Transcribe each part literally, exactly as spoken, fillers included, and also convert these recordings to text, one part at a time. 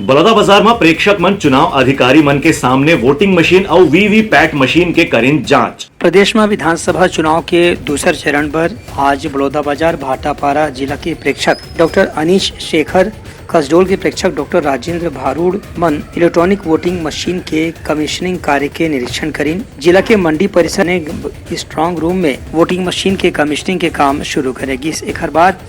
बलौदाबाजार म प्रेक्षक मन चुनाव अधिकारी मन के सामने वोटिंग मशीन अउ वीवीपैट मशीन के करिन जांच। प्रदेश म विधानसभा चुनाव के दूसर चरण बर आज बलौदाबाजार भाटापारा जिला के प्रेक्षक डॉक्टर अनीश शेखर, कसडोल के प्रेक्षक डॉक्टर राजेंद्र भारूड मन इलेक्ट्रॉनिक वोटिंग मशीन के कमीशनिंग कार्य के निरीक्षण करिन। जिला के मंडी परिसर ने स्ट्रांग रूम में वोटिंग मशीन के कमीशनिंग के काम शुरू करे गिस। एखर बाद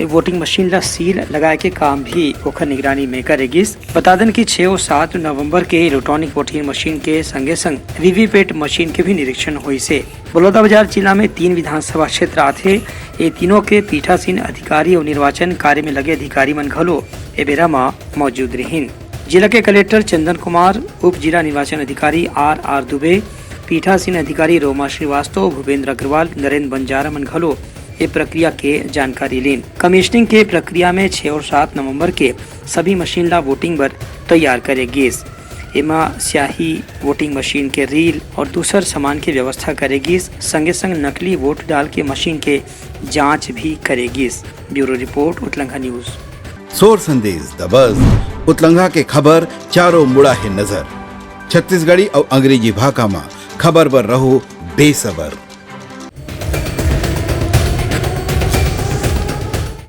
ए वोटिंग मशीन ला सील लगाए के काम भी ओखर निगरानी में करे गिस। बता देन कि छह और सात नवंबर के इलेक्ट्रॉनिक वोटिंग मशीन के संगे संग वीवीपैट मशीन के भी निरीक्षण होइस हे। बलौदाबाजार जिला में तीन विधानसभा क्षेत्र आथे। ये तीनों के पीठासीन अधिकारी और निर्वाचन कार्य में लगे अधिकारी मन घलो ए बेरा म मौजूद रहिन। जिला के कलेक्टर चंदन कुमार, उप जिला निर्वाचन अधिकारी आर आर दुबे, पीठासीन अधिकारी रोमा श्रीवास्तव, भूपेंद्र अग्रवाल, नरेंद्र बंजारा मन घलो ए प्रक्रिया के जानकारी लीन। कमीशनिंग के प्रक्रिया में छह और सात नवंबर के सभी मशीन ला वोटिंग बर तैयार करे गिस। एमा स्याही, वोटिंग मशीन के रील और दूसर सामान के व्यवस्था करे गिस। संगे संग नकली वोट डाल के मशीन के जांच भी करे गिस। ब्यूरो रिपोर्ट, उतलंघा न्यूज। सोर संदेश दबस, उतलंघा के खबर चारों मुड़ा हे नजर। छत्तीसगढ़ी अउ अंग्रेजी भाखा म खबर बर रहो बेसबर।